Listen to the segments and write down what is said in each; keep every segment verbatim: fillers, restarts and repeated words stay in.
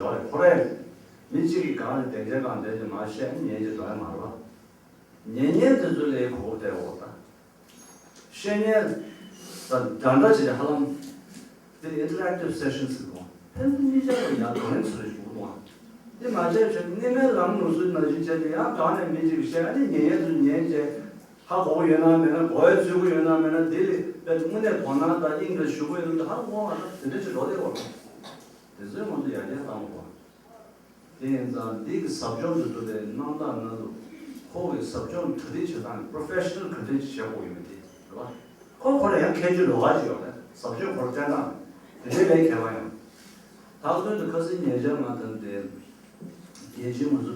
ཡོད་རེད། ཁོ་རེ་མི་གཅིག་གིས་གང་ནས་བདེན་འཇགས་གང་བསྡད་ཀྱི་མ་བཤད་ཉན་གྱི་འགྲོ་ཡ་མ་རེད་པ། ཉན་ཉན་དེ་ཚོ་ལས་གོ་བསྡད་འོ་ད། བཤད་ཉན་ད་འདྲ་འདྲ་བྱེད་ཀྱི་ཧ་ལམ། དེ་interactive session ཟེར་གོ། ཕན་ཚུན་གཉིས་ཆར་ལ་ཡང་བགྲོ་གླེང་ཚུལ་ཞུ་གི་འདུག་ཨ། དེ་མ་བྱས་བྱས་སྔོན་མའི་ལམ་ལུགས་སྲོལ་ནང་བཞིན་བྱས་ཏེ་ཡང་གང་ནས་མི་གཅིག་གིས་བཤད་ཨ་ནི་ཉན་ཉན་དུ་ཉན་བྱས། ཧ་གོ་གི་ཡོད་ན་མེད་ན་གོ་བའི་ཚུལ་གྱི་ཡོད་ན་མེད་ན་དེ་ལས་དཔེ་དངོས་གནས་དོ་སྣང་དང་དབྱིངས་དང་ཞུ་གི་ཡོད་ན་ཧ་གོ་བ་དང་དེ་འདྲ་ཞིག་འགྲོ་བསྡད་ཡོད་རེད། དེ་ཚོའི་ངོ་ཚོ་ཡར་རྒྱས་བཏང་དགོས། དེ་ཡིན་ཙང་འདི་གི་ཟབ་སྦྱོང་དུ་བསྡུ་བའི་གནང་སྟངས་ནང་དུ་ཁོ་གི་ཟབ་སྦྱོང་གྲ་སྒྲིག་བྱེད་སྟངས་professional གྲ་སྒྲིག་བྱེད་དགོས་ཡོད་མེད་དེ་རེད་བ། ཁོ་ཁོ་རང་ཡང་མཁས་བརྗོད་ལོགས་ཀ་ཅིག་ཡོད་རེད། ཟབ་སྦྱོང་ཁོ་རང་སྤྲད་སྟངས་དེ་འདྲའི་ལས་ཁྱད་པར་ཡང་། ད་དོན་དུ་ཁ་སང་ཉེ་ཆར་ང་དང་དེ་རྒྱལ་སྤྱིའི་ངོ་ཚོ་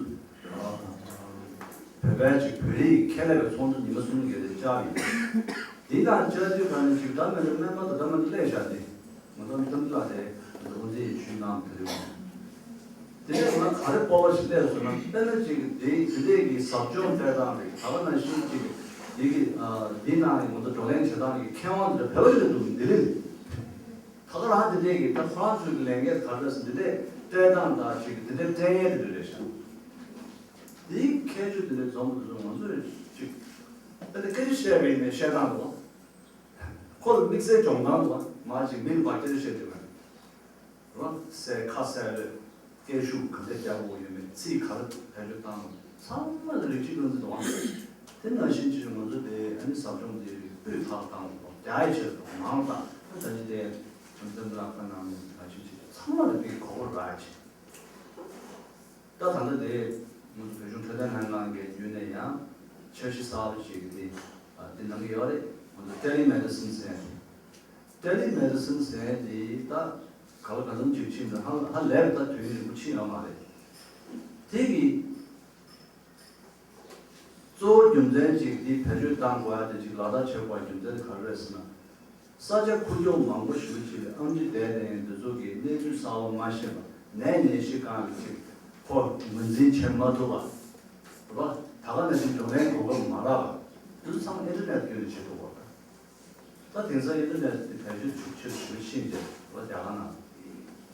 བོད་པའི་ཅིག་བོད་རིགས་ཁྱད་ལས་པའི་ཚོགས་འདུ་ཉི་མ་གསུམ་གྱི་རེ་བཅར་ཡོད། འདི་དང་བཅར་དུས་ག་ནས་ཅིག་ད་མེད་ན་སྨན་པ་དང་ད་མེད་ན་སླེབས་བཞག་སྟེ། ང་ཚོ་གཏམ་བརྗོད་དེ་དབུ་མཛད་ཡིས་ཞུས་གནང་དེ་རེད། དེ་ནས་ང་ག་རེ་སྤོབས་པ་ཞིག་སླེབས་སོང་ན་དཔེར་ན་ཅིག་དེ་དེ་འདྲས་ཀྱི་ཟབ་སྦྱོང་སྤྲད་སྟངས་རེད། ད་ག་ནང་བཞིན་ཅིག་དེ་གི་འདི་ནང་གི་ང་ཚོ་བགྲོ་གླེང་བྱེད་སྟངས་ཀྱི་མཁས་དབང་དེ་འདྲ་བོད་ལ་འདུག་འདི་རེད། ད་ག་རང་དེ་འདྲས་ཀྱི་ད་ཁོ་རང་ཚོའི་གི་ལས་འགན་ག་རེ་ཟེར་འདི་འདྲས་སྤྲད་སྟངས་དང་ཅིག་དེ་འདྲས་སྤྲད་ཡས་དེ་འདྲ་རེད་ཤག་དེའི་ཁྱད་ཆོས་དེ་འདྲས་འཛོམས་འདུག་ཚོ་ང་ཚོས་ཅིག་ད་ནི་སྐད་ཆ་བཤད་པ་ཡིན་ནའི་བཤད་སྟངས་འདུག་ཁོ་ལ་དམིགས་བསལ་སྦྱོང་སྟངས་འདུག་མ་ཅིག་མི་ལ་ཕར་སྐད་ཆ་བཤད་དུས་མ་རེད། རོ་སེ་ཁ་སེ་ལོས་སྐད་ཤུགས་ག་འདྲ་རྒྱག་དགོས་ཡོད་མེད་ཚིག་ག་རེ་བེད་སྤྱོད་བཏང་དགོས་ཚང་མ་ལ་རིགས་གཅིག་རྐང་འཛིན་འདུག་དེ་ནང་བཞིན་ཅིག་ང་ཚོ་དེ་ཨ་ནི་ཟབ་སྦྱོང་དེ་སྤུས་དག་བཏང་དགོས་རྒྱ་ཡི་ཆེད་དུ་མང་དང་ད་ཅི་དེ་ཁྲིམས་དོན་ལག་ཁ་ནང་ནས་ད་ཅི་ཅིག་ཚང་མ་ལ་དེ་གོ་བ་རག་ཅིག་ད་ད་ལྟ་དེ་ང་ཚོ་བོད་གཞུང་འཕྲོད་བསྟེན་ལྷན་ཁང་གིས་བརྒྱུད་ནས་ཡང་འཆར་གཞི་གསར་པ་ཞིག་གི་དེ་དེ་གནང་གི་ཡོད་རེད། ང་ཚོ་telemedicine་ཟེར་ཡ་དེ། telemedicine་ཟེར་ཡ་དེ་ད་ག་ལ་ག་ཙམ་ཅིག་ཕྱིན་ད་ཧ་ཧ་ལས་པ་ད་དུས་ཡུན་རིང་པོ་ཕྱིན་ཡོད་མ་རེད། དེ་གི་གཙོ་བོ་རྒྱུ་མཚན་ཅིག་དེ་བེད་སྤྱོད་བཏང་དགོས་ཡ་དེ་ཅིག་ལག་བསྟར་བྱེད་དགོས་ཡ་རྒྱུ་མཚན་ག་རེ་རེད་ཟེར་ན། ས་ཆ་ཁུག་ཀྱོག་མང་པོ་ཞིག་ལ་ཕྱིན་ནས་ཨེམ་ཆི་བསྡད་མཁན་འདི་ཚོ་གིས་གནས་ཚུལ་གསར་པ་མ་ཤེས་པ་ནད་ནད་གཞི་གང་གི་ཚིག་ཁོ་ངོས་འཛིན་བྱེད་མ་ཐུབ་པ། རེད་པ། ད་ག་ནང་བཞིན་བགྲོ་གླེང་གོ་སྐབས་མ་རག་པ་འདི་ཚོ་ཚང་མ་ཨིན་ཊར་ནེཊ་བརྒྱུད་ནས་བྱེད་ཐུབ་པ། ད་དེང་སང་ཨིན་ཊར་ནེཊ་དེ་བེད་སྤྱོད་ཤུགས་ཆེ་ཞེ་པོ་ཕྱིན་རྗེས་རེད་པ། རྒྱ་གར་ནང་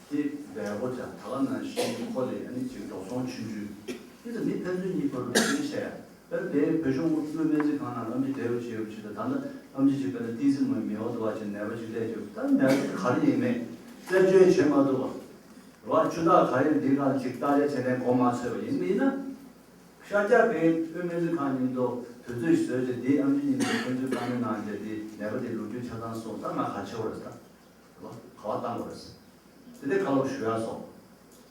དེ་འབེལ་པོ་ཅན་ད་ག་ནང་བཞིན་ཁོ་ལས་ཨ་ནི་ཅིག་འགྲོ་སོང་ཆུང་ཆུང་འདི་ཚོ་མི་ཕན་ཚུན་གཉིས་བར་དུ་ཕྱིན་བཤད་ཡ། དཔེར་ན་དེའི་བོད་གཞུང་དབུས་སྨན་རྩིས་ཁང་ནང་ཨེམ་ཆི་བསྡད་པ་ཅིག་ཡོད་པ་ཅིག་དང་ད་ལྟ་ཨེམ་ཆི་ཅིག་དཔེར་ན་ཏི་སི་མ་མེའོ་དུ་བ་ཅིག་ནད་པ་ཅིག་སླེབས་ཡོད་ད་ནད་པ་ག་རེ་ཡིན་མེད་རྩད་གཅོད་བྱེད་མ་ཐུབ་པ། རེད་པ། ཆུ་རྟགས་ག་རེ་འདི་ག་ཅིག་བརྟག་དཔྱད་བྱས་ནས་གོ་མ་ཆོད་པ་ཡིན་མིན་ན། ཤར་རྒྱག་པའི་དབུས་སྨན་རྩིས་ཁང་ཉིན་ཐོ་དུས་ཚོད་བཟོས་ཏེ་འདི་ཨེམ་ཆི་ཉིན་ཐོ་ཕན་ཚུན་བཀའ་མོལ་གནང་རྗེས་འདི་ནད་པ་དེ་ལོ་རྒྱུས་ཆ་ཚང་སོང་ད་ང་ག་ཆེ་བ་རེད་ད། རེད་པ། ག་བ་བཏང་དགོས་རེད། དེ་འདྲའི་བཀའ་སློབ་ཞུ་ཡག་སོགས།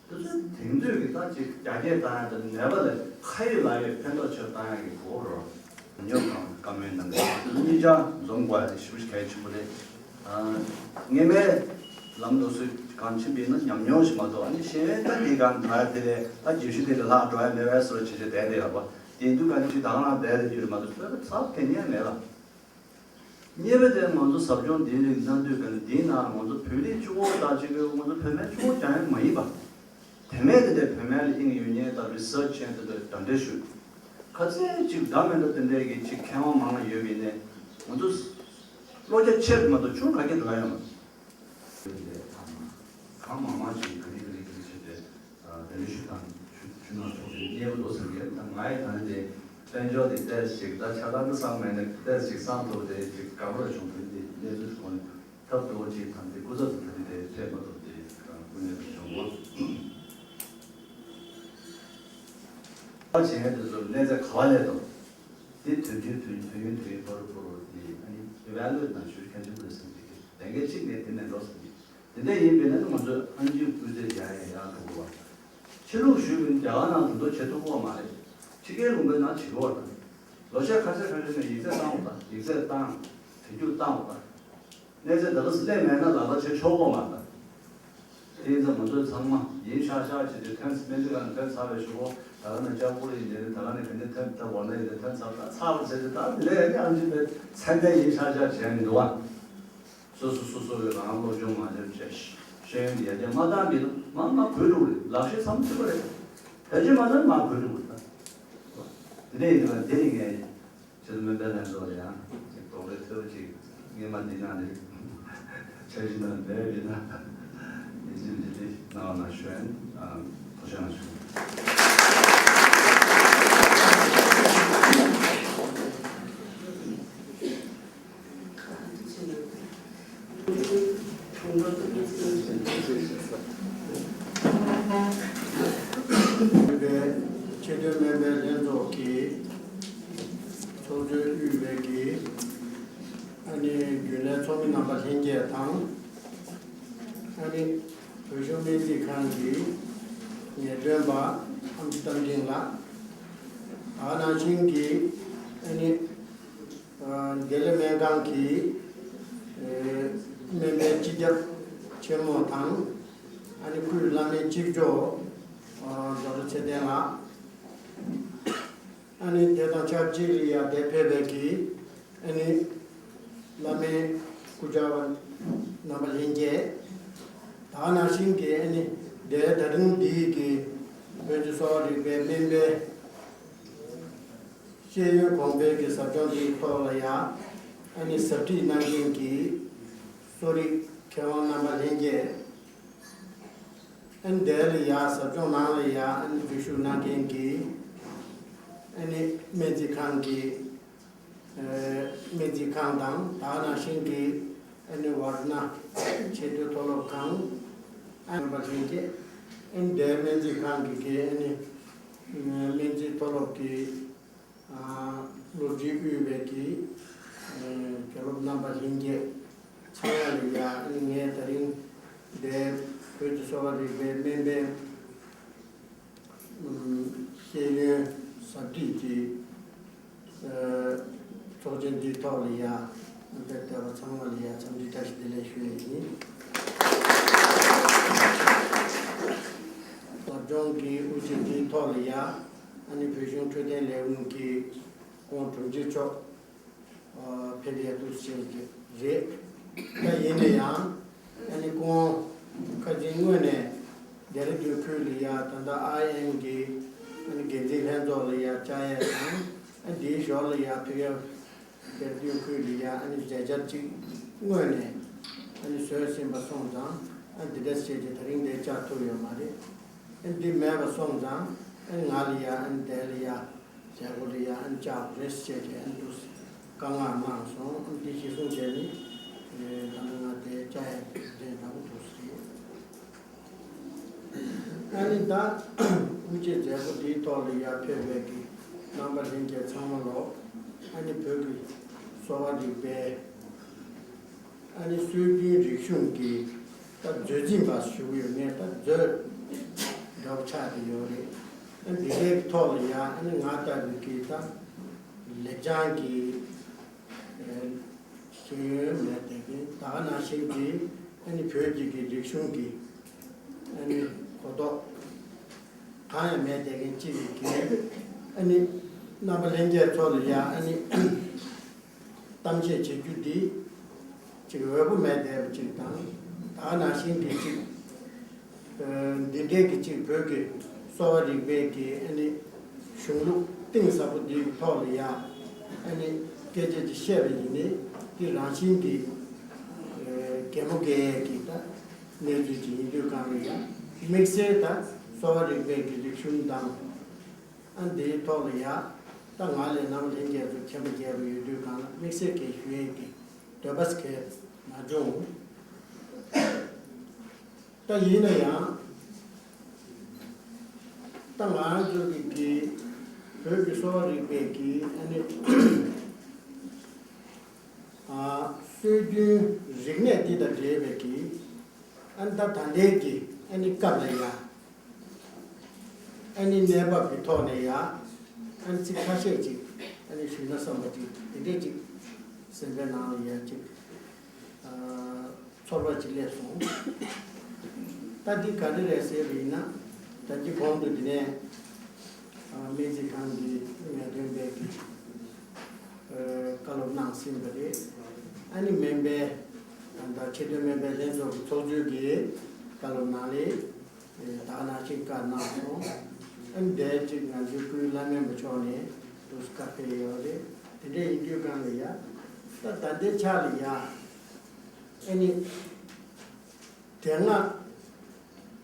དེ་ཚོའི་དེང་དུས་ཀྱི་ད་ཅིག་རྒྱ་སྐྱེད་བཏང་ཡག་དང་ནད་པ་ལ་ཁ་ཡོད་ལག་ཡོད་ཕན་ཐོགས་ཆེ་བཏང་ཡག་གི་གོ་སྐབས་རེད། ཉོབ་དང་བཀའ་མོལ་གནང་གི་འདུག་གཉིས་ཆ་འཛོམས་དགོས་ཡག་དེ་ཞེ་པོ་ཞིག་གལ་ཆེན་པོ་རེད། ཨ། སྔོན་མའི་ལམ་ལུགས་སྲོལ་གང་ཕྱིན་པ་ཡིན་ན་ཉམས་མྱོང་ཞིག་མ་གཏོགས་ཨ་ནི་ཤེས་ཡོན་ད་འདི་གང་ག་དེ་ལས་ད་བརྗོད་གཞི་དེ་ལས་ལྷག་འགྲོ་ཡག་མེད་པའི་བཟོ་འདྲ་བྱེད་བྱེད་བསྡད་བསྡད་ཡོད་པ། དེ་དུས་ག་ནས་ཅིག་དང་བླངས་བསྡད་བསྡད་རྒྱུ་རེད་མ་གཏོགས་ཚབ་གལ་གནད་མེད་ལ། གཉིས་པ་དེ་ང་ཚོ་ཟབ་སྦྱོང་འདིའི་རིགས་གནང་དུས་ག་ནས་འདིའི་ནང་ང་ཚོ་བོད་རིགས་གཅིག་པོ་དང་གཅིག་གི་ང་ཚོ་བོད་སྨན་གཅིག་པོ་རྒྱག་ཡག་མ་ཡིན་པ། དེ་མེད་དེ་འདྲའི་བོད་སྨན་ལ་དབྱིངས་ཡོད་མཁན་དང་རི་སར་ཆི་བྱེད་མཁན་དེ་འདྲ་གདན་འདྲེན་ཞུ། ག་ཚད་ཅིག་འདྲ་མི་འདྲ་དེ་འདྲའི་གི་ཅིག་མཁས་དབང་མང་ང་ཡོད་པ་ཡིན་ནའི་ང་ཚོ་བློ་རྒྱ་ཆེ་རུ་མ་གཏོགས་ཆུང་ག་གེ་འགྲོ་ཡག་ཡོད་མ་རེད། གང་མང་མང་ཞིག་ག་རེ་ག་རེ་ག་རེ་བྱས་ཏེ་གདན་འདྲེན་ཞུ་དང་ཞུ་ཞུ་གནང་ཆོག་ཅེས་སྙན་པོ་འདུག་ཟེར་གི། ད་ང་ཡི་ད་ནི་དེ་དཔལ་འབྱོར་དེ་ཏོག་ཙམ་ཅིག་ད་ཆ་ཚང་དུ་བསམ་མེད་ནས་ཏོག་ཙམ་ཅིག་བསམ་ཐུབ་དེ་ཅིག་དགའ་པོ་ར་བྱུང་དུས་དེ་གནས་ཚུལ་དེ་གོ་ནས་ཐབས་སྡུག་པོ་ཅིག་དང་དེ་སྐུ་ཚབ་ཏུ་ད་ནི་དེ་ཕེབས་མ་ཐུབ་དེ་སྐུ་ངལ་དུ་བྱུང་ངོ་། ཨ་བྱས་དེ་ཚོ་གནས་ཚད་ག་བ་ལས་དང་དེ་དུས་རྒྱུན་དུས་དུས་ཡུན་དུས་ཡུན་བར་དུ་བར་དུ་དེ་ཨ་ནི་ཨི་ཝེ་ལུ་ཨེ་ཊི་གནང་ཞུ་གལ་ཆེན་པོ་རེད་བསམ་གི། དེ་ལས་འགན་གཅིག་ནས་དེ་ནས་འགྲོ་བསམ་གི། དེ་འདྲ་ཡིན་པས་ན་ང་ཚོས་ཨེམ་ཆིའི་སྐུལ་ཚད་རྒྱག་ཡ་ཡག་ཐུབ་དགོས་པ། ཕྱི་ལུགས་ཞུས་པའི་རྒྱ་གར་ནང་དེ་ཚོ་བྱེད་ཐུབ་ཀྱི་ཡོད་མ་རེད། ཕྱི་རྒྱལ་ལུང་པའི་ནང་བྱེད་ཀྱི་ཡོད་རེད། ལོ་ཤས་ཁ་ཤས་ཁ་ཤས་ནས་ཡིག་ཚད་བཏང་བ་དང་ཡིག་ཚད་བཏང་། བེད་སྤྱོད་བཏང་བ་དང་། གནས་ཚད་ད་ལྟ་སླེབས་མེད་ན་ལག་བསྟར་བྱེད་ཆོག་གི་ཡོད་མ་རེད། དེ་ཡིན་ཙང་ང་ཚོས་ཚང་མ་ཡིན་ཤག་ཤག་བྱས་ཏེ་ཐོན་སྨན་རྩིས་ཁང་ནས་ཐོན་ཚར་བའི་གཞུག་གུ་ད་ག་ནས་ལྕགས་པོ་ཡིན་ནའི་ད་ག་ནས་ག་ནས་ཐོན་ད་འོ་ན་ཡིན་ནའི་ཐོན་ཚར་ད་ཚར་བ་བྱས་ཏེ་ད་ལས་ནི་ཨེམ་ཆི་པའི་ཚད་ལྡན་ཡིན་ཤག་ཤག་བྱས་མི་འདུག་ཨ། སོ་སོ་སོ་སོ་གི་རང་སློབ་སྦྱོང་མ་བྱས་བྱས་ཤེས་ཡོན་གྱི་ཡར་རྒྱས་མ་བཏང་པ་ཡིན་ན་མར་མར་གོལ་འགྲོ་གི་རེད། ལག་ཤེས་ཚང་མ་ཐོན་པ་རེད། བེད་སྤྱོད་མ་བཏང་ན་མར་གོལ་འགྲོ་གི་རེད་ད། དེ་འདྲ་ཡིན་དུས་ལ་དེ་ནི་ངས་ཕྱི་ལོ་སྨན་པའི་ལྷན་ཚོགས་ལ་ཡང་ཅིག་དོགས་པའི་ཐོས་པ་ཅིག་སྔས་མ་འདི་ནང་ནས་འཆར་གཞི་ནང་མེད་པ་ཡིན་ན་དེ་ འདི་འདི་ནང་ལ་ཞོན་ཨ་ཐོ་ཞང་ཞོན། ཆེས་མཐོའི་སྨན་པའི་ལྷན་ཚོགས་ཀྱི་ཚོགས་གཙོས་དབུས་པའི་གི་ཨ་ནི་རྒྱུན་ལས་ཚོགས་མི་རྣམ་པ་ལྷན་རྒྱས་དང་། ཨ་ནི་བོད་གཞུང་སྨན་རྩིས་ཁང་གི་ངེས་སྟོན་པ་ཨམ་ཆི་རྟ་མགྲིན་ལགས། ད་ག་ནང་བཞིན་གྱི་ཨ་ནི་ཨ་བདེ་ལེགས་སྨན་ཁང་གི་ཨ་སྨན་པའི་སྤྱི་ཁྱབ་ཆེན་མོ་དང་། ཨ་ནི་སྐུའི་བླ་སྨན་གཅིག་ལྕོགས་ཨ་རྡོ་རྗེ་ཚེ་བརྟན་ལགས། ཨ་ནི་དེ་དང་ཆབས་ཅིག་ལ་ཡ་དེ་ཕེབས་པའི་གི་ཨ་ནི་བླ་སྨན་སྐུ་བཅར་བ་རྣམ་པ་ལྷན་རྒྱས། ད་ག་ནང་བཞིན་གྱི་ཨ་ནི་དེ་ད་རིང་འདིའི་གི་བོད་ཀྱི་གསོ་བ་རིག་པའི་སྨན་པའི་ཤེས་ཡོན་གོང་འཕེལ་གྱི་ཟབ་སྦྱོང་འདིའི་ཐོག་ལ་ཡ་ཨ་ནི་ཟབ་ཁྲིད་གནང་མཁན་གྱི་གསོ་རིག་མཁས་དབང་རྣམ་པ་ལྷན་རྒྱས། ཨ་ནི་དེ་ལ་ཡ་ཟབ་སྦྱོང་ནང་ལ་ཡ་ཨ་ནི་འཛུལ་ཞུགས་གནང་མཁན་གྱི་ཨ་ནི་སྨན་རྩིས་ཁང་གི་ཨ་སྨན་རྩིས་ཁང་དང་། ད་ག་ནང་བཞིན་གྱི་ཨ་ནི་ཝར་ན་ཆེས་མཐོའི་མཐོ་སློབ་ཁང་། ཨ་ནི་པ་ལྷན་རྒྱས། ཨ་ནི་དེ་སྨན་རྩིས་ཁང་གི་གི་ཨ་ནི་སྨན་རྩིས་མཐོ་སློབ་ཀྱི་ཨ་སློབ་སྤྱི་དབུས་པའི་གི་ཨ་དགེ་སློབ་རྣམ་པ་ལྷན་རྒྱས་ཚང་མ་ལ་ཡ་ཨ་ནི་ངས་ད་རིང་འདིར་བོད་ཀྱི་གསོ་བ་རིག་པའི་སྨན་པའི་ཨ་ཤེས་ཡོན་ཟབ་ཁྲིད་ཀྱི་ཨ་ཚོགས་ཆེན་འདིའི་ཐོག་ལ་ཡ་ཨ་ཕེབས་བསྡད་པ་ཚང་མ་ལ་ཡ་འཚམས་འདྲི་བཀྲ་ཤིས་བདེ་ལེགས་ཞུ་ཡས་ཡིན། ཟབ་སྦྱོང་གི་དབུ་འབྱེད་འདིའི་ཐོག་ལ་ཡ་ཨ་ནི་བོད་གཞུང་འཕྲོད་བསྟེན་ལས་ཁུངས་ཀྱི་སྐུ་ངོ་དྲུང་ཆེ་མཆོག་ཨ་ཕེབས་ཡས་འདུག་ཟེར་གྱི་རེད། ད་ཡིན་ན་ཡང་ཨ་ནི་ཁོང་ཁ་སང་སྔོན་ནས་ལྡེ་ར་ལྡུན་ཁུལ་ལ་ཡ་ད་ལྟ་ཨའི་ཨེམ་གྱི་ཨ་ནི་འགན་འཛིན་ལྷན་ཚོགས་ལ་ཡ་བཅར་ཡས་དང་། ཨ་འདིའི་ཞོར་ལ་ཡ་ཕེབས་ཡས་ལྡེ་ར་ལྡུན་ཁུལ་ལ་ཡ་ཨ་ནི་མཛད་འཆར་གཅིག་སྔོན་ནས་ཨ་ནི་བཟོས་ཟིན་པ་སོང་ཙང་། ཨ་འདི་འདྲ་བྱས་ཀྱི་ད་རིང་འདིར་བཅར་ཐུབ་ཡོད་མ་རེད། ཨ་འདི་མེད་པ་སོང་ཙང་ཨ་ང་ལ་ཡ་ཨ་འདི་ལ་ཡ་མཛད་སྒོ་ལ་ཡ་ཨ་བཅར་དགོས་རེད་ཟེར་བྱས་ཨ་འདུག་བཀའ་མངགས་གནང་སོང་། ཨ་འདི་གཞི་བཟུང་བྱས་ནས་ད་ནི་ང་དེ་བཅར་ཡ་གི་རྒྱུ་མཚན་དང་འདུག་ཟེར། ཨ་ནི་ད་དབུ་འབྱེད་མཛད་སྒོ་འདིའི་ཐོག་ལ་ཡར་ཕེབས་པའི་གི་རྣམ་པ་ལྷན་རྒྱས་ཚང་མ་ལོ། ཨ་ནི་བོད་ཀྱི་གསོ་བ་རིག་པའི་ཨ་ནི་སྲོལ་རྒྱུན་རིག་གཞུང་གི་ད་མཛོད་འཛིན་པ་ཞུ་གི་ཡོད། ངས་ད་མཛོད་འདྲ་པོ་ཆགས་ཀྱི་ཡོད་རེད། ཨ་འདི་གའི་ཐོག་ལ་ཡ་ཨ་ནི་ང་ལྟ་བུའི་གི་ད་ལེགས་བྱང་གི་ཨ་ཤེས་ཡོན་མེད་བསྡད་མཁན། ད་ག་ནང་བཞིན་གྱི་ཨ་ནི་བོད་ཀྱི་གི་རིག་གཞུང་གི་ཨ་ནི་གོ་རྟོགས་གང་ཡང་མེད་བསྡད་མཁན་གཅིག་གི་གི་ཨ་ནི་རྣམ་པ་ལྷན་རྒྱས་ཚོ་ལ་ཡ་ཨ་ནི་གཏམ་བཤད་བྱེད་རྒྱུ་འདི་ཅིག་འོས་པོ་མེད་བསྡད་པ་ཅིག་དང་། ད་ག་ནང་བཞིན་གྱི་ཅིག་ཨ་འདི་འདྲའི་གི་ཅིག་བོད་ཀྱི་གསོ་བ་རིག་པའི་གི་ཨ་ནི་གཞུང་ལུགས་གཏིང་ཟབ་པོ་འདིའི་ཐོག་ལ་ཡ་ཨ་ནི་སྐད་ཆ་ཅིག་བཤད་པ་ཡིན་ནའི་འདི་རང་བཞིན་གྱི་ཨ་གད་མོ་བགད་ཡས་ཀྱི་ད་གནས་ཚུལ་ཅིག་ཡིན་དུས་གང་ལ་ཡ་དམིགས་བསལ་ད་གསོ་བ་རིག་པའི་གི་རིག་གཞུང་དང་། ཨ་འདིའི་ཐོག་ལ་ཡ་ད་ང་ལས་རྣམ་པ་ལྷན་རྒྱས་ཚོ་མཁྱེན་པ་རྒྱས་པ་ཡོད་དུས་གང་ལ་དམིགས་བསལ་གྱི་ཞུ་ཡས་ཀྱི་འདོད་པ་གལ་མ་བྱུང་། ད་ཡིན་ན་ཡང་ད་ང་རང་ཚོ་གི་གི་བོད་ཀྱི་གསོ་བ་རིག་པའི་གི་ཨ་ནི་ཨ་སྲོལ་རྒྱུན་རིག་གནས་འདི་དང་འབྲེལ་བའི་གི་ཨ་ནི་ད་ད་ལྟའི་གི་ཨ་ནི་སྐབས་ལ་ཡ་ཨ་ནི་གནས་བབ་ཀྱི་ཐོག་ནས་ཡ་ཨ་ནི་ཚིག་ཁ་ཤས་ཅིག་ཨ་ནི་ཞུས་ན་བསམ་པ་ཅིག་དེ་འདྲས་ཅིག་སེམས་པའི་ནང་ལ་ཡ་ཅིག་ཨ་ཚོར་བ་ཅིག་སླེབས་སོང་། ད་འདི་ག་རེ་རེད་ཟེར་བ་ཡིན་ན། ད་འདི་གོང་དུ་འདི་ནས་ཨ་སྨན་རྩིས་ཁང་གི་ངེས་སྟོན་པས་ཀྱི་ཨ་བཀའ་སློབ་གནང་ཟིན་པ་རེད། ཨ་ནི་སྨན་པའི་ད་ཆེས་མཐོའི་སྨན་པའི་ལྷན་ཚོགས་ཀྱི་ཚོགས་གཙོས་ཀྱི་བཀའ་སློབ་གནང་ལས། ད་ག་ནང་བཞིན་བཀའ་གནང་སོང་། ཨ་ནི་འདིར་ཅིག་ང་ཚོའི་སྐུའི་བླ་སྨན་པ་མཆོག་ནས་འདུག་སེ་བཀའ་ཕེབས་ཡོད་རེད། དེ་འདྲ་ཡིན་དུས་གང་ལ་ཡ་ད་ད་ལྟའི་ཆ་ལ་ཡ་ཨ་ནི་དེ་སྔ་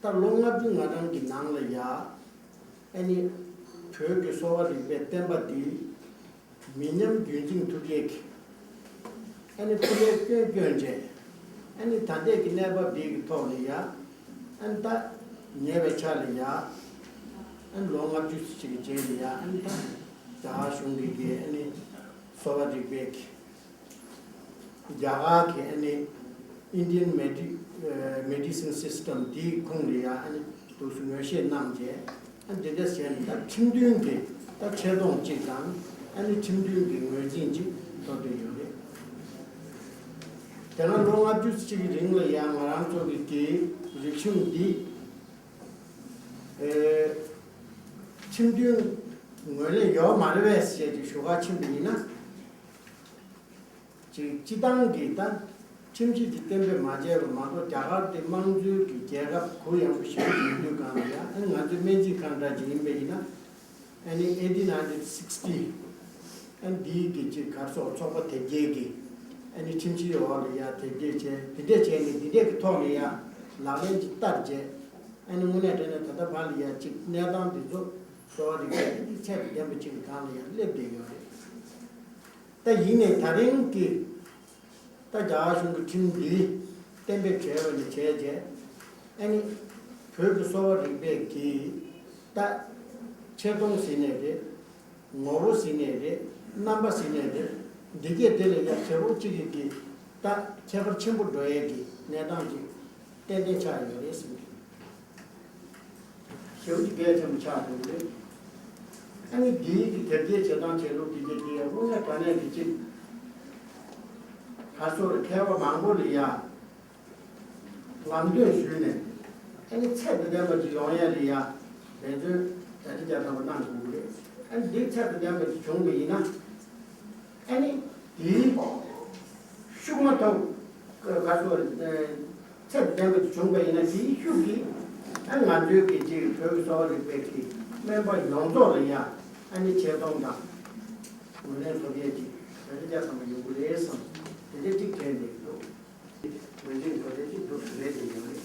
ད་ལོ་ལྔ་བཅུ་ང་གྲངས་ཀྱི་ནང་ལ་ཡ། ཨ་ནི་བོད་ཀྱི་གསོ་བ་རིག་པའི་བསྟན་པ་འདི་མི་ཉམས་རྒྱུན་བསྲིང་ཐུབ་ཡས་ཀྱི་ཨ་ནི་སྐུ་ལས་བསྐྱོན་བསྐྱོན་བྱས། ཨ་ནི་ད་ལྟའི་གི་གནས་བབ་འདི་གི་ཐོག་ལ་ཡ། ཨ་ནི་ད་ཉེ་བའི་ཆ་ལ་ཡ། ཨ་ནི་ལོ་ལྔ་བཅུ་ཅིག་གི་རྗེས་ལ་ཡ། ཨ་ནི་ད་རྒྱ་གར་གཞུང་གི་གི་ཨ་ནི་གསོ་བ་རིག་པའི་གི་རྒྱ་གར་གྱི་ཨ་ནི་Indian Medi- Medicine System དེའི་ཁོངས་ལ་ཡང་ཨ་ནི་འདུག་སེ་ངོས་བཞེས་གནང་རྗེས། ཨ་འདི་འདྲ་བྱས་ནས་ད་ཁྲིམས་མཐུན་གྱི་ད་ཆེ་མཐོང་གཅིག་དང་། ཨ་ནི་ཁྲིམས་མཐུན་གྱི་ངོས་འཛིན་གཅིག་ཐོབ་བསྡད་ཡོད་རེད། དེ་སྔ་ལོ་ལྔ་བཅུ་ཅིག་གི་རིང་ལ་ཡང་ང་རང་ཚོ་གི་གི་རིག་གཞུང་འདི་ཨེ་ཁྲིམས་མཐུན་ངོས་ལེན་ཡོད་མ་རེད་པས་ཞེས་ཀྱི་ཞུ་ག་ཕྱིན་པ་ཡིན་ན། ཅིག་སྤྱི་བཏང་གི་ད་ཁྲིམས་གཞི་འདི་གཏན་འབེབས་མ་བྱས་པ་མ་གཏོགས། རྒྱ་གར་དེ་དམངས་གཙོའི་གི་རྒྱལ་ཁབ་གུ་ཡངས་པོ་ཞིག་ཡིན་དུས་གང་ལ་ཡ། ཨ་ནི་ང་ཚོའི་སྨན་རྩིས་ཁང་འདྲ་ཅིག་ཡིན་པ་ཡིན་ན། ཨ་ནི་eighteen hundred sixty ཨ་ནི་འདིའི་གི་ཅིག་གར་སོགས་ཚོགས་པ་དེ་རྒྱས་ཀྱི་ཨ་ནི་ཁྲིམས་གཞིའི་འོག་ལ་ཡ་དེབ་སྐྱེལ་བྱས། དེ་འདྲས་བྱས་ནས་འདི་འདྲས་ཀྱི་ཐོག་ནས་ཡ་ལག་ལེན་ཅིག་བསྟར་རྗེས། ཨ་ནི་དངོས་གནས་དྲང་གནས་ད་ལྟ་བར་ལ་ཡ་ཅིག་གནས་སྟངས་འདི་ཚོ་གསོ་བ་རིག་པའི་འདི་ཚད་དང་ལྡན་པ་ཅིག་གི་སྒང་ལ་ཡ་སླེབས་བསྡད་ཡོད་རེད། ད་ཡིན་ནའི་ད་རིང་གི་ད་རྒྱ་གར་གཞུང་གི་ཁྲིམས་འདི་གཏན་འབེབས་བྱས་པ་ནས་བྱས་རྗེས། ཨ་ནི་བོད་ཀྱི་གསོ་བ་རིག་པའི་གི་ད་ཆེ་མཐོང་ཟེར་ནའི་རེད། ངོ་བོ་ཟེར་ནའི་རེད། རྣམ་པ་ཟེར་ནའི་རེད། འདི་གས་དེ་ལ་ཡ་ཞེ་པོ་གཅིག་གི་གི་ད་ཁྱད་པར་ཆེན་པོ་འགྲོ་ཡས་ཀྱི་གནས་སྟངས་ཅིག་ཏན་ཏན་ཆགས་ཡོད་རེད་ཟེར་གི། ཞེ་པོ་ཅིག་གལ་ཆེན་པོ་ཆགས་འདུག་རེད། ཨ་ནི་འདིའི་གི་དེབ་སྐྱེལ་བྱེད་སྟངས་བྱེད་ལུགས་འདི་གས་དེ་ཡ་དངོས་གནས་དྲང་གནས་ཀྱི་ཅིག་ཁ་སོ་རེ་མཁས་པ་མང་པོ་ལ་ཡ་ལམ་སྟོན་ཞུས་ནས། ཨ་ནི་ཚད་དང་ལྡན་པ་ཅིག་ཡོང་ཡ་ལ་ཡ་འབད་བརྩོན་བརྒྱ་ཆ་བརྒྱ་ཐམ་པ་གནང་དགོས་ཀྱི་རེད། ཨ་ནི་འདི་ཚད་དང་ལྡན་པ་ཅིག་བྱུང་བ་ཡིན་ན། ཨ་ནི་དེའི་ཤུགས་མ་ཐོག་ག་སོ་ཚད་ལྡན་པ་ཅིག་བྱུང་བ་ཡིན་ན། དེའི་ཤུགས་ཀྱིས་ཨ་ང་ཚོའི་གི་ཅིག་བོད་ཀྱི་གསོ་བ་རིག་པའི་གི་སྨན་པ་ཡོངས་རྫོགས་ལ་ཡ་ཨ་ནི་ཆེ་མཐོང་དང་ངོས་ལེན་ཐོབ་ཡས་ཀྱི་བརྒྱ་ཆ་བརྒྱ་ཐམ་པ་ཡོང་གི་རེད་བསམ། དེ་འདྲ་གཅིག་དྲན་བསྡད་ཀྱི་འདུག་ངོས་འཛིན་གོ་བདེ་ཅིག་འདུག་རེད་དེ་ཡོད་རེད།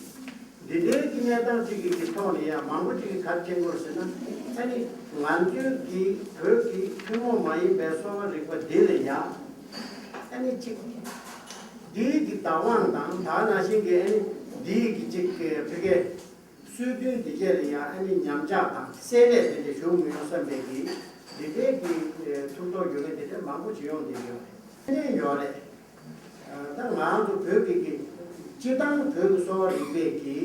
འདི་འདྲའི་གི་གནས་སྟངས་ཅིག་གི་གི་ཐོག་ནས་ཡང་མང་པོ་ཅིག་གིས་ག་རེ་མཁྱེན་གྱི་ཡོད་ཟེར་ན། ཨ་ནི་ང་ཚོའི་གི་བོད་ཀྱི་ཐུན་མོང་མ་ཡིན་པའི་གསོ་བ་རིག་པ་འདི་ལ་ཡང་ཨ་ནི་ཅིག་འདིའི་གི་བདག་དབང་དང་། ད་ནང་བཞིན་གི་ཨ་ནི་འདིའི་གི་ཅིག་གི་ཕ་གི་སྲོལ་རྒྱུན་འདི་གས་ལ་ཡང་ཨ་ནི་ཉམས་ཆག་དང་བསྲེ་ལྷད་དེ་འདྲ་ཞུགས་མི་ཡོང་བསམ་པའི་གི་འདི་འདྲའི་གི་ཐུགས་དོགས་ཡོད་མཁན་དེ་འདྲ་མང་པོ་ཅིག་ཡོང་བསྡད་ཡོད་རེད། ཨ་ནི་ཡོད་རེད། ད་ང་ཚོ་བོད་ཀྱི་གི་སྤྱིར་བཏང་བོད་ཀྱི་གསོ་བ་རིག་པའི་གི་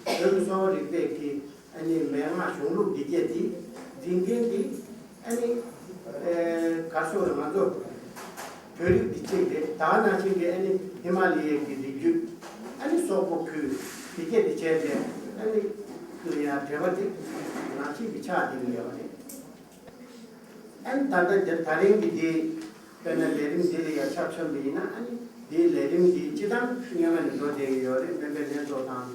བོད་ཀྱི་གསོ་བ་རིག་པའི་གི་ཨ་ནི་མན་ངག་གཞུང་ལུགས་འདི་གས་འདི་འཛིན་མཁན་འདི་ཨ་ནི་ཨེ་ག་སོ་རེད། ང་ཚོ་བོད་རིགས་འདི་གཅིག་རེད། ད་ནང་བཞིན་གི་ཨ་ནི་ཧི་མ་ལ་ཡའི་གི་རི་རྒྱུད། ཨ་ནི་སོག་པོ་ཁུལ་འདི་གས་འདི་བྱས་ཏེ། ཨ་ནི་ཡང་འབྲེལ་བ་འདི་ནང་བཞིན་གི་ཆགས་བསྡད་ཀྱི་ཡོད་རེད། ཨ་ནི་ད་ལྟ་དེ་ད་རིང་གི་འདི་དཔེར་ན་ལས་རིམ་འདི་ལ་ཡ་ཆ་མཚོན་པ་ཡིན་ན། ཨ་ནི་འདིའི་ལས་རིམ་འདི་སྤྱི་བཏང་སྔོན་མ་ནས་འགྲོ་བསྡད་ཀྱི་ཡོད་རེད། སྨན་པའི་ལྷན་ཚོགས་དང་།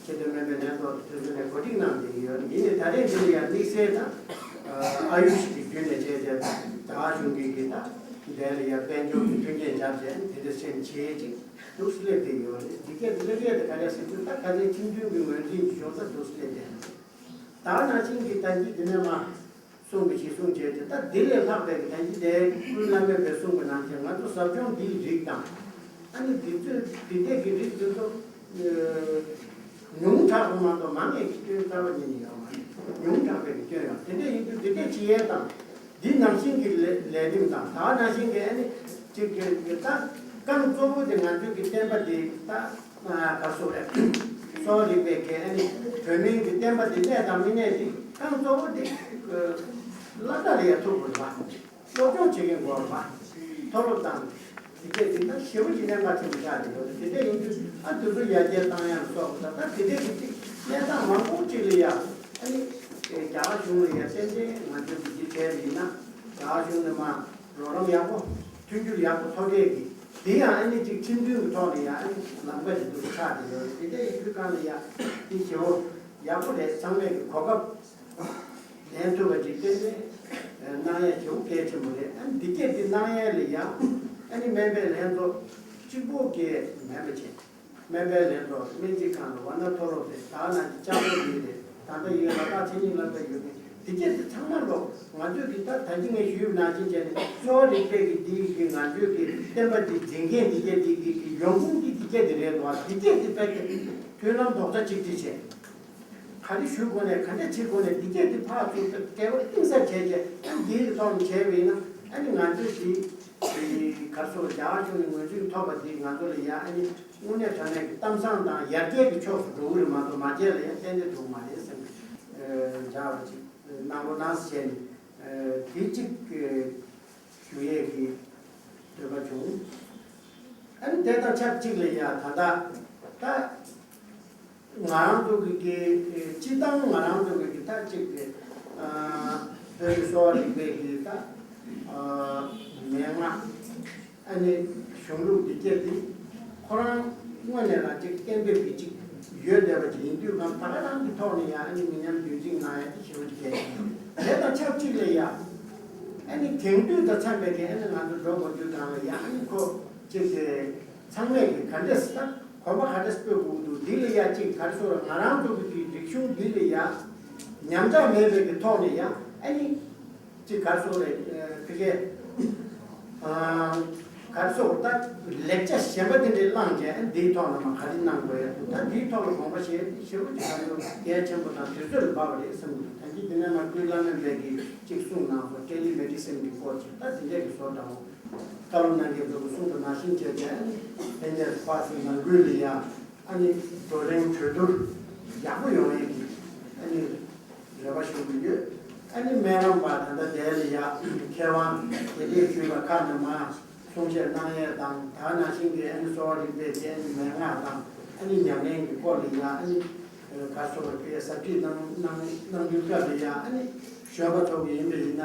ཆེས་མཐོའི་སྨན་པའི་ལྷན་ཚོགས་དང་དུས་ཚོད་ནས་གོ་སྒྲིག་གནང་བསྡད་ཀྱི་ཡོད་རེད། ཡིན་ནའི་ད་རེས་འདི་ལ་ཡ་དམིགས་བསལ་དང་ཨ་ཡུ་ཤི་གི་བརྒྱུད་ནས་བྱས་ཏེ། རྒྱ་གར་གཞུང་གིས་གི་ད་འདི་ལ་ཡ་དཔལ་འབྱོར་གྱི་མཐུན་རྐྱེན་སྦྱར་བྱས་དེ་འདྲ་སེམས་བྱེད་ཅིག་འདུག་སླེབས་བསྡད་ཡོད་རེད། འདི་གས་སླེབས་ཡས་དེ་ག་རེ་ཟེར་དུས། ད་ག་ཚོད་ཁྲིམས་མཐུན་གྱི་ངོས་འཛིན་གྱི་བྱུང་ས་འདུག་སླེབས་བསྡད་རེད། ད་ནང་བཞིན་གྱི་ད་འདི་འདི་ནས་མ་གསུངས་པ་ཞིག་གསུངས་བྱས་ཏེ། ད་འདི་ལས་ལྷག་པའི་གི་ད་འདི་དེ་ཀུན་བླ་མེད་པས་གསུངས་པ་ནང་བཞིན་ང་ཚོ་ཟབ་སྦྱོང་འདིའི་རིགས་དང་། ཨ་ནི་འདི་ཚོས་འདི་འདྲས་ཀྱི་རིགས་འདི་ཚོ་ཉུང་དྲགས་པོ་མ་གཏོགས་མང་ངེས་ཀྱི་སྐྱོན་རྩ་བ་ཉིད་ནས་ཡོད་མ་རེད། ཉུང་དྲགས་པའི་གི་སྐྱོན་ཡོད། དེ་འདྲས་ཡིན་དུས་འདི་འདྲས་བྱེད་ཡས་དང་། འདི་ནང་བཞིན་གྱི་ལས་ལས་རིམ་དང་། ད་ནང་བཞིན་གྱི་ཨ་ནི་ཅིག་གི་ད་རྐང་གཙོ་བོ་དེ་ང་ཚོའི་གི་བསྟན་པ་འདི་ད་ག་སོ་རེད། གསོ་བ་རིག་པའི་གི་ཨ་ནི་བོད་སྨན་གྱི་བསྟན་པ་འདི་གནས་དང་མི་གནས་དེ་རྐང་གཙོ་བོ་དེ་བླ་གྲྭ་ལ་ཡ་ཐུག་དགོས་རེད་པ། སློབ་སྦྱོང་བྱེད་མཁན་དགོས་རེད་པ། མཐོ་སློབ་དང་། དེ་གས་དེ་ད་ཞེ་པོ་ཅིག་གནད་འགག་ཆེན་པོ་ཆགས་བསྡད་ཡོད་རེད། དེ་འདྲ་ཡིན་དུས་ཨ་དེ་ཚོ་ཡར་རྒྱས་བཏང་ཡག་སོགས་ད་ད་དེ་འདྲ་གི་ཅིག་གནས་སྟངས་མང་པོ་ཅིག་ལ་ཡ། ཨ་ནི་རྒྱ་གར་གཞུང་ལ་ཡ་ཏན་ཏན་ང་ཚོས་གི་འདི་བྱས་པ་ཡིན་ན། རྒྱ་གར་གཞུང་ནས་མ་རོགས་རམ་ཡག་པོ། མཐུན་འགྱུར་ཡག་པོ་ཐོབ་ཡས་ཀྱི། དེ་ཡང་ཨ་ནི་ཅིག་ཁྲིམས་མཐུན་གྱི་ཐོག་ནས་ཡང་ཨ་ནི་ལམ་ཁ་ཅིག་འདུག་ཆགས་བསྡད་ཡོད་རེད། དེ་འདྲ་ཡིན་དུས་སྒང་ལ་ཡ་དེ་ཞེ་པོ་ཡག་པོ་རེད། ཚང་མས་ཀྱི་གོ་སྐབས་ལེན་ཐུབ་པ་ཅིག་ཏན་ཏན་གནང་ཡ་ཞེ་པོ་གལ་ཆེན་པོ་རེད། ཨ་ནི་འདི་སྐད་དེ་གནང་ཡ་ལ་ཡ་ཨ་ནི་སྨན་པའི་ལྷན་ཚོགས་གཅིག་པོ་གིས་མེད་པ་བྱས། སྨན་པའི་ལྷན་ཚོགས་སྨན་རྩིས་ཁང་དུ་ཝ་ན་མཐོ་སློབ་དེ་ད་ན་གི་ལྕགས་པོ་ཡོད་རེད། ད་ལྟ་ཡོད་ལ་ད་ཚན་རིག་སློབ་གྲྭ་ཡོད་རེད། དེ་གྱད་དེ་ཚང་མ་ལོ་ང་ཚོས་གི་ད་ད་གིན་ངས་ཞུས་པ་ནང་བཞིན་བྱས་ནས་གསོ་བ་རིག་པའི་གི་དེ་གི་ང་ཚོས་གི་བསྟན་པ་དེ་འཛིན་མཁན་དེ་གྱད་དེ་གི་གི་ཡོང་ཁུངས་དེ་དེ་གྱད་དེ་རེད་འདུག་དེ་གྱད་དེ་དཔེ་དེ་མཐུན་ལམ་རྡོག་རྩ་གཅིག་སྒྲིལ་བྱས། ག་རེ་ཞུ་དགོས་ནས་ག་འདྲ་བྱེད་དགོས་ནས་འདི་སྐད་དེ་ཕར་ཚུར་འབྲེལ་བ་གཏིང་ཟབ་བྱས་རྗེས་ཨ་ནི་འདིའི་ཐོག་ནས་བྱས་པ་ཡིན་ན་ཨ་ནི་ང་ཚོས་འདི་ག་རེ་ཟེར་རྒྱ་གར་གཞུང་ནས་ངོས་འཛིན་ཐོབ་པ་འདི་ང་ཚོ་ལ་ཡ་ཨ་ནི་དངོས་གནས་དྲང་གནས་ཀྱི་གཏམ་བཟང་དང་ཡར་རྒྱས་ཀྱི་ཕྱོགས་སུ་འགྲོ་གི་རེད་མ་གཏོགས་མ་རྒྱས་ལ་ཡ་ཏན་ཏན་འགྲོ་གི་མ་རེད་བསམ་གི་འཇགས་པ་ཅིག་གནང་རོགས་གནང་ཟེར་བྱས་ནས་དེ་གཅིག་ཞུ་ཡས་ཀྱི་འདོད་པ་བྱུང་། ཨ་ནི་དེ་དང་ཆབས་ཅིག་ལ་ཡ་ད་ལྟ་ད་ང་རང་ཚོ་གི་གི་སྤྱི་བཏང་ང་རང་ཚོ་གི་གི་ད་ཅིག་གི་བོད་ཀྱི་གསོ་བ་རིག་པའི་གི་ད་མན་ངག་ཨ་ནི་གཞུང་ལུགས་འདི་སྐད་དེ་ཁོ་རང་དངོས་གནས་རང་ཅིག་གཏན་འབེབས་ཀྱི་ཅིག་ཡོད་བསྡད་པ་ཅིག་ཡིན་དུས་གང་ད་ག་རང་གི་ཐོག་ནས་ཡང་ཨ་ནི་མི་ཉམས་རྒྱུན་འཛིན་གནང་ཡ་དེ་ཞེ་པོ་ཅིག་གལ་ཆེ། དེ་དང་ཆབས་ཅིག་ལ་ཡ་ཨ་ནི་དེང་དུས་དང་འཚམས་པའི་གི་ཨ་ནི་ང་ཚོ་འགྲོ་དགོས་དུས་གང་ལ་ཡ་ཨ་ནི་ཁོ་ཅིག་གི་ཚང་མས་གི་ག་འདྲས་ད་གོམ་པ་ག་འདྲས་སྤོས་དགོས་འདུག་འདི་ལ་ཡ་ཅིག་ག་རེ་ཟེར་ང་རང་ཚོ་གི་གི་རིག་གཞུང་འདི་ལ་ཡ་ཉམས་ཆག་མེད་པའི་གི་ཐོག་ནས་ཡ་ཨ་ནི། ཅིག་ག་རེ་ཟེར་རེད། ཕ་གི་ཨ་ག་རེ་ཟེར་ད་ལེགས་ཆ་གཞན་པ་དེ་འདྲའི་བླངས་རྗེས་འདིའི་ཐོག་ནས་མ་ག་རེ་གནང་དགོས་ཡ་འདུག་ད་འདིའི་ཐོག་ལ་དགོངས་པ་བཞེས་ཞེ་པོ་ཅིག་ག་ཚོད་གལ་ཆེན་པོ་དང་དུས་ཚོད་ལ་བབས་པ་རེད་བསམ་གི་འདུག་ད་གིན་དེ་ནས་མ་ཀུན་བླ་སྨན་པས་ཀྱིས་ཅིག་གསུངས་གནང་སོང་ཊེ་ལི་མེ་ཌི་སིན་གྱི་སྐོར་ཅིག་ད་དེ་འདྲས་ཀྱི་བཟོ་འདྲ་བོ་བཀའ་སློབ་གནང་མཁན་ཚོ་གིས་གསུངས་པ་ནང་བཞིན་བྱས་རྗེས་ཨ་ནི་ཕན་ཆད་ཕར་ཚུར་ནང་ཁུལ་ལ་ཡ། ཨ་ནི་བགྲོ་གླེང་གྲོས་བསྡུར་ཡག་པོ་ཡོང་ཡས་ཀྱི་ཨ་ནི་རེ་བ་ཞུ་གི་ཡོད། ཨ་ནི་སྨན་རམས་པ་ད་ལྟ་དེ་ལ་ཡ་མཁས་དབང་དགེ་ལེགས་ཞུས་པ་ཁག་ནས་མར་གསུང་བཤད་གནང་ཡས་དང་ད་ནང་བཞིན་གྱི་ཨ་ནི་གསོ་བ་རིག་པའི་དེ་ཨ་ནི་མན་ངག་དང་ཨ་ནི་ཉམས་ལེན་གྱི་སྐོར་ལ་ཡ་ཨ་ནི་ག་སོ་བ་དེ་ཟབ་ཁྲིད་གནང་གནང་གནང་དུས་སྐབས་ལ་ཡ་ཨ་ནི་གཞོན་པ་ཚོ་གི་ཡིན་པ་ཡིན་ན་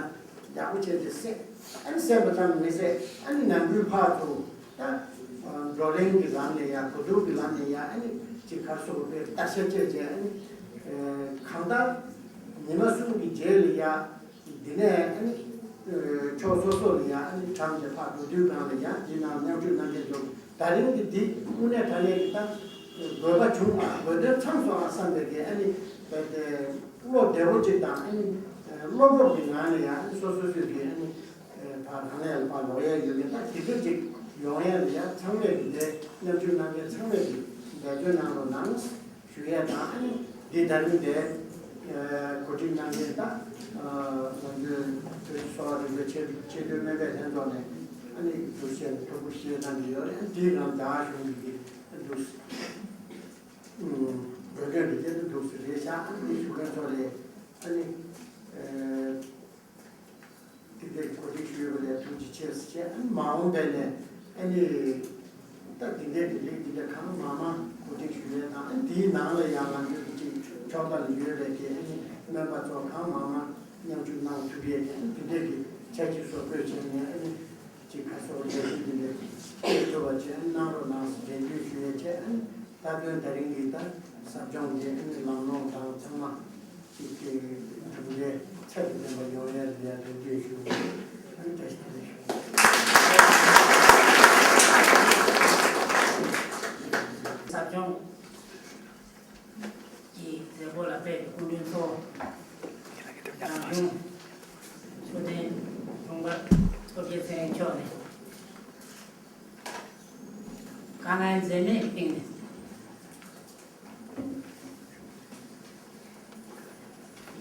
ཡག་པོ་བྱས་ཏེ་གསན་ཨ་ནི་གསན་པ་ཙམ་མི་ཟད་ཨ་ནི་ནང་ཁུལ་ཕར་ཚུར། ད་བགྲོ་གླེང་གི་ལམ་ནས་ཡང་གོ་བསྡུར་གྱི་ལམ་ནས་ཡང་ཨ་ནི་ཅིག་ག་རེ་ཟེར་དགོས་རེད། བརྟག་དཔྱད་བྱས་རྗེས་ཨ་ནི་གང་ལྟར་ཉི་མ་གསུམ་གྱི་རྗེས་ལ་ཡང་འདི་ནས་ཨ་ནི་ཕྱོགས་སོ་སོ་ལ་ཡང་ཨ་ནི་གྲམ་དེ་ཕར་འགྲོ་དུས་སྒང་ལ་ཡང་འདི་ནང་མཉམ་ཞུགས་གནང་མཁན་ཚོ་ད་རིང་གི་འདི་དངོས་གནས་དྲང་གནས་ཀྱི་ད་དགོས་པ་བྱུང་ཨ་དགོས་དོན་ཚང་སོང་ཨ་བསམ་པའི་གི་ཨ་ནི་བློ་བདེ་བོ་ཅིག་དང་ཨ་ནི་བློ་སྤོབས་ཀྱི་ངང་ནས་ཡང་ཨ་ནི་སོ་སོ་སོས་ཀྱི་ཨ་ནི། ཕར་གང་ལས་ལ་ཕར་ལོག་ཡས་ཡོད་མེད་ད་དེ་ཚོ་ཅིག་ཡོང་ཡས་ལ་ཡ་ཚང་མས་ཀྱི་འདས་མཉམ་ཞུགས་གནང་མཁན་ཚང་མས་ཀྱི་འབད་བརྩོན་གནང་རོགས་གནང་ཞུ་ཡས་དང་ཨ་ནི་འདི་ད་རིང་འདས་གོ་སྒྲིག་གནང་མཁན་ད་ང་ཚོའི་བོད་ཀྱི་གསོ་བ་རིག་པའི་ཆེས་མཐོའི་སྨན་པའི་ལྷན་ཚོགས་ནས་ཨ་ནི་འདུ་ཤེས་ཐུགས་ཁུར་བཞེས་གནང་གི་ཡོད་རེད། འདིའི་ནང་རྒྱ་གཞུང་གི་འདུག་དགོས་དོན་འདི་གལ་ཏེ་འདུག་ཟེར་རེད་ཤག་ཨ་ནི་ཞུ་མཁན་ཚོ་ལས་ཨ་ནི། དེ་འདྲའི་གོ་སྒྲིག་ཞུས་པ་ལ་ཐུགས་རྗེ་ཆེ་ཟེར་བྱས་ཨ་ནི་མ་འོངས་པ་ནས་ཨ་ནི་ད་དེ་འདྲའི་དེ་ལས་དེ་འདྲ་གང་མང་མང་གོ་སྒྲིག་ཞུ་ཡས་དང་ཨ་ནི་དེའི་ནང་ལ་ཡང་ང་ཚོའི་གི་ཅིག་ཕྱོགས་མཐའ་ལ་ཡོད་པའི་གི་ཨ་ནི་སྨན་པ་ཚོ་གང་མང་མང་མཉམ་ཞུགས་གནང་ཐུབ་ཡས་ཀྱི་ཨ་ནི་དེ་འདྲའི་གི་ཆ་གཅིག་བཟོ་བཀོད་བྱས་ནས་ཨ་ནི་ཅིག་ག་སོགས་ལས་དོན་དེ་འདྲའི་སྤེལ་ཐུབ་པ་བྱས་ཨ་ནི་གནང་རོགས་གནང་ཟེར་རེ་འདུན་ཞུ་ཡས་བྱས་ཨ་ནི་སྟ་གོན་དེ་རིང་གི་ད་ཟབ་སྦྱོང་དེ་ཨ་ནི་ལམ་ལྷོང་དང་ཚང་མ། གཅིག་གི་གྲུབ་འབྲས་ཚད་དུ་ལྡན་པ་ཡོང་ཡ་ལ་ཡ་རེ་འདུན་ཞུ། ཨ་ནི་བཀྲ་ཤིས་བདེ་ལེགས་ཞུ། ཟབ་སྦྱོང་གི་མཛད་སྒོ་ལ་ཕེབས་པའི་སྐུ་མགྲོན་ཚོ། རང་གཞུང་ཆོས་ལྡན་དྲུང་འཕར་སྟོབས་རྒྱལ་ཚེ་རིང་མཆོག་ནས་དཀའ་ངལ་འཛེམས་མེད་ཀྱི་སྟེང་ནས།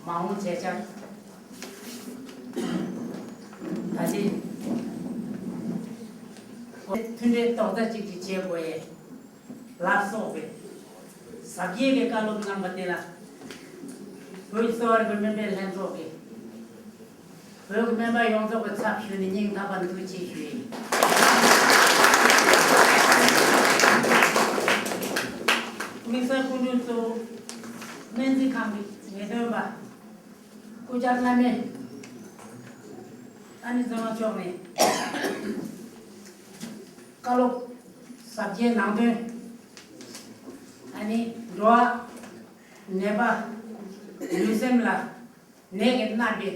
མ་འོངས་བྱེད་འཆར། ད་ཆ་མཐུན་སྒྲིལ་རྡོག་རྩ་གཅིག་སྒྲིལ་བྱེད་དགོས་ཡས་ལ་སོགས་པའི་ཟབ་རྒྱས་ཀྱི་བཀའ་སློབ་གནང་བ་དེ་ལ་བོད་ཀྱི་གསོ་བ་རིག་པའི་སྨན་པའི་ལྷན་ཚོགས་ཀྱིས། བོད་ཀྱི་སྨན་པ་ཡོངས་རྫོགས་ཀྱི་ཚབ་ཞུས་ནས་སྙིང་ཐག་པ་ནས་ཐུགས་རྗེ་ཆེ་ཞུ་ཡིན། དམིགས་བསལ་སྐུ་མགྲོན་གཙོ་བོ་སྨན་རྩིས་ཁང་གི་ངེས་སྟོན་པ་སྐུ་བཅར་བླ་སྨན་ཨ་ནི་ཚེ་དབང་མཆོག་ནས་བཀའ་སློབ་ཟབ་རྒྱས་ནང་དོན་ཨ་ནི་འགྲོ་བ་ནད་པ་ལུས་སེམས་ལ། ནད་ཀྱིས་མནར་བའི་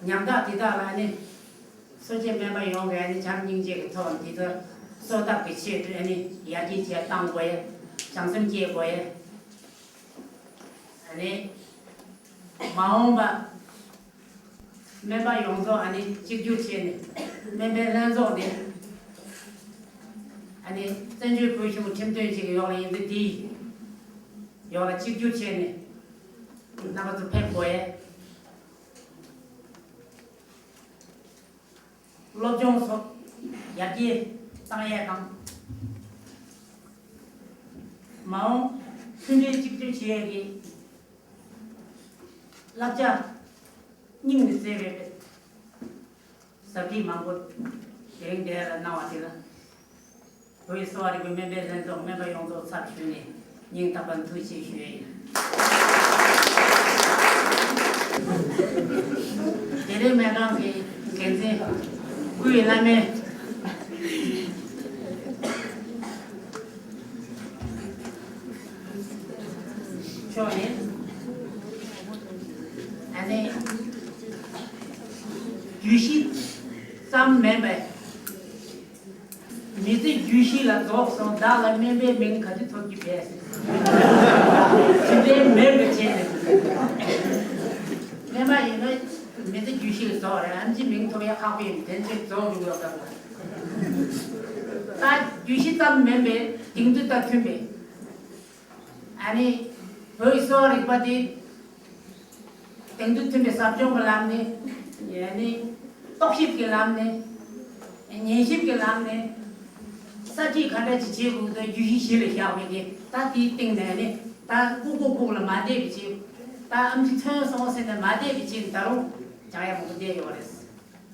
ཉམ་ཐག་འདི་དག་ལ་ནི་གསོ་བྱེད་སྨན་པ་ཡོངས་ཀྱིས་ནི་བྱམས་སྙིང་རྗེ་གི་ཐོག་ནས་འདི་ལྟར་ གསོ་ཐབས་ཀྱི་ཆེད་དུ་ཨ་ནི་ཡར་རྒྱས་བྱས་བཏང་དགོས་ཡ། བྱང་སེམས་སྐྱེ་དགོས་ཡ། ཨ་ནི་མ་འོངས་པ་སྨན་པ་ཡོངས་རྫོགས་ཨ་ནི་གཅིག་གྱུར་བྱས་ནས་སྨན་པའི་ལྷན་ཚོགས་ནས་ཨ་ནི་བཙན་བྱོལ་བོད་གཞུང་ཁྲིམས་དོན་ཅིག་ཡོག་ལ་ཡིན་ཚེ་དེའི་ཡོག་ལ་གཅིག་གྱུར་བྱས་ནས་རྣམ་པ་ཚོ་ཕེབས་དགོས་ཡ། སློབ་སྦྱོང་སོགས་ཡར་རྒྱས་བཏང་ཡས་དང་། མ་འོངས་མཐུན་སྒྲིལ་གཅིག་གྱུར་བྱེད་ཡས་ཀྱི་བསླབ་བྱ་སྙིང་ནས་བརྩེ་བའི་ཟབ་ཁྲིད་མང་པོ་དེ་རིང་འདིར་གནང་བ་དེ་ལ། བོད་ཀྱི་གསོ་བ་རིག་པའི་སྨན་པའི་ལྷན་ཚོགས་སྨན་པ་ཡོངས་རྫོགས་ཚབ་ཞུས་ནས་སྙིང་ཐག་པ་ནས་ཐུགས་རྗེ་ཆེ་ཞུ་ཡས་ཡིན། བདེ་ལེགས་སྨན་ཁང་གི་འགན་འཛིན་སྐུའི་བླ་མའི་ཕྱོགས་ནས་ཨ་ནི་རྒྱུད་བཞི་ཙམ་མིན་པའི། མི་ཚེ་རྒྱུད་བཞི་ལ་རྫོགས་སོང་། བདག་ལ་སྨན་པའི་མིང་ག་དུས་ཐོབ་ཀྱི་བས། དེ་འདྲའི་མེད་པའི་ཆེད་དུ། སྨན་པ་ཡིན་ན་མི་ཚེ་རྒྱུད་བཞི་ལ་རྫོགས་རེད། ཨམ་ཆི་མིང་ཐོབ་ཡ་ཁག་པོ་ཡིན། དེ་ཚོས་རྫོགས་འགྲོ་གི་ཡོད་སྟབས། ད་རྒྱུད་བཞི་ཙམ་མིན་པའི་དེང་དུས་དང་མཐུན་པའི། ཨ་ནི་བོད་ཀྱི་གསོ་བ་རིག་པ་དེ་དེང་དུས་མཐུན་པའི་ཟབ་སྦྱོང་གི་ལམ་ནས། ཨ་ནི་རྟོག་ཞིབ་ཀྱི་ལམ་ནས། ཉན་ཞིབ་ཀྱི་ལམ་ནས། གསར་བརྗེ་ག་འདྲ་ཅིག་བྱེད་དགོས་འདུག་རྒྱུད་བཞི་གཞི་ལ་བཞག་པའི་གི་ད་དེའི་སྟེང་ནས་ནི་ད་ལྐུགས་པ་ལྐུགས་ལ་མ་བསྡད་པའི་ཆེད། ད་ཨམ་ཆི་ཐོན་སོང་ཟེར་ནས་མ་བསྡད་པའི་ཆེད་ད་རུང་སྦྱང་ཡ་མང་པོ་བསྡད་ཡོད་རེད།